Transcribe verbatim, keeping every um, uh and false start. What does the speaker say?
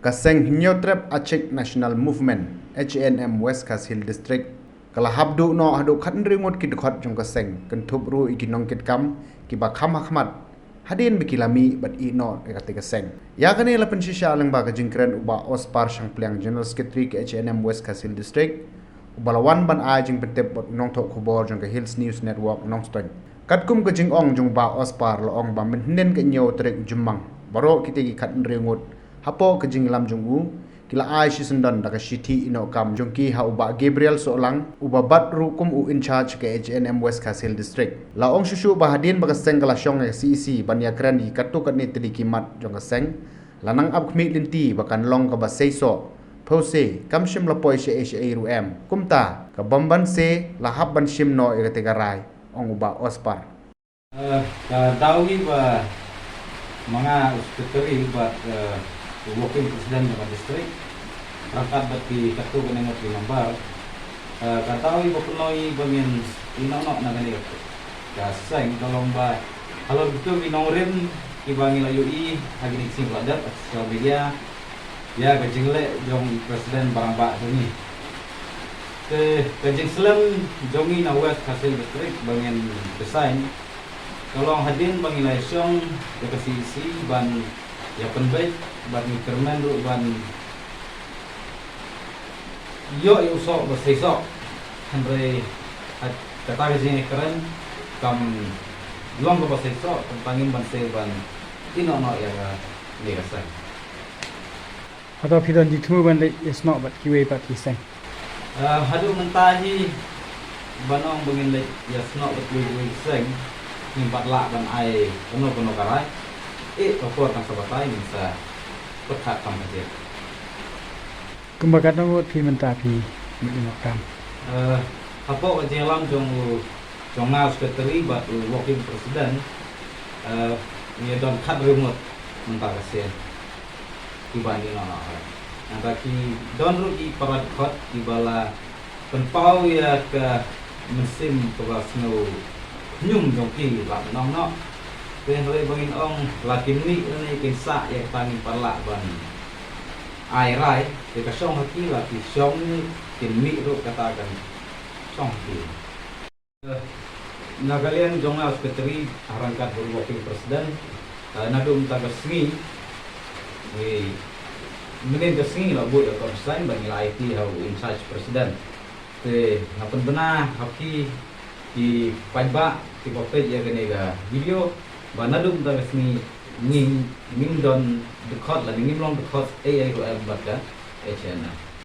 Ka seng Hynñiewtrep Achik National Movement, H A N M, West Khasi Hills District ka la hap duh noh haduh khathynriew ngut ki dkhot jong ka seng, kynthup ruh ïa ki nongkitkam kiba kham hakhmat, hadien ba ki la mih bad ïeh noh ïa kata ka seng. Ïa kane la pynshisha lyngba ka jingkren u Bah Ospar Shangpliang, General Secretary ka H A N M West Khasi Hills District, uba la wan ban ai jingpyntip bad u nongthoh khubor jong ka Hills News Network Nongstoiñ. Katkum ka jingong jong u Bah Ospar, la ong ba mynhynnin ka hynñiew tarik u Jymmang, baroh kita ki khathynriew ngut, hapoh ka jingïalam jong u, ki la ai shisyndon da ka shithi ïeh noh kam jong ki ha u Bah Gabriel Sohlang, uba bat ruh kum u in charge ka H A N M West Khasi Hills District. La ong shuh shuh ba hadien ba ka seng ka la shong ïa ka C E C ban ïakren ïa katto katne tylli ki mat jong ka seng, la nang ap khmih lynti ba kan long kaba seisoh, phewse, kam shym la poi shaei shaei ruh em. Kumta, ka bym banse, la hap ban shim noh ïa kata ka rai, ong u Bah Ospar. Eh, ka daw hi ba ma nga u secretary bad, eh, u working president jong ka district, ryngkat bad ki katto katne ngut ki member, eh, ka daw hi ba pynlong hi ba ngin ïeh noh noh na kane ka seng ka long ba halor kito ki nongrim kiba ngi la ïohi ha kine ki sngi ba la dep ha social media ïa ka jingleh jong i president barangbah jong ngi. Te ka jingslem jong ngi na West Khasi Hills District ba ngin resign ka long hadien ba ngi la ïashong ïa ka C E C ban ïa pynbeit bad ngi kyrmen ruh ban ïoh ïa u soh ba seisoh. Hynrei ha kata ka jingkren kam long kaba seisoh, kumta ngim banse ban ïeh noh noh ïa kane ka seng. Hato phi don jingthmu ban leit ïasnoh bad kiwei pat ki seng? Eh, haduh mynta hi ban ong ba ngin leit ïasnoh bad kiwei kiwei ki seng, ngim pat lah ban ai kano kano ka rai. Eh, ka por kan sa batai, ngin sa pyrkhat kham kajat. Kumba katno ngut phi mynta phi mih ïeh noh kam? Eh, hapoh ka jingïalam jong u, jong nga u secretary bad u working president, eh, ngi don khathynriew ngut mynta ka sien kiba ïeh noh noh. Nangta ki don ruh ki para dkhot kiba la pynpaw ïa ka mynsiem kaba sngewkhñium jong ki ba noh noh. Te hynrei ba ngin ong la kin mih lane kin sah, ïa kata ngim pat lah ban ai rai. Te ka shong ha ki, la ki shong kin mih ruh, kata kan shong ha ki. Na ka liang jong nga u secretary ha ryngkat bad u working president, eh, naduh mynta ka sngi, eh, mynnin ka sngi la buh ïa ka resign ba ngi la aiti ha u in charge president. Te nga pynbna ha ki, ki paidbah kiba peit ïa kane ka video ba naduh mynta ka sngi ngim, ngim don dkhot lane ngim long dkhot ei ei ruh em bad ka H A N M.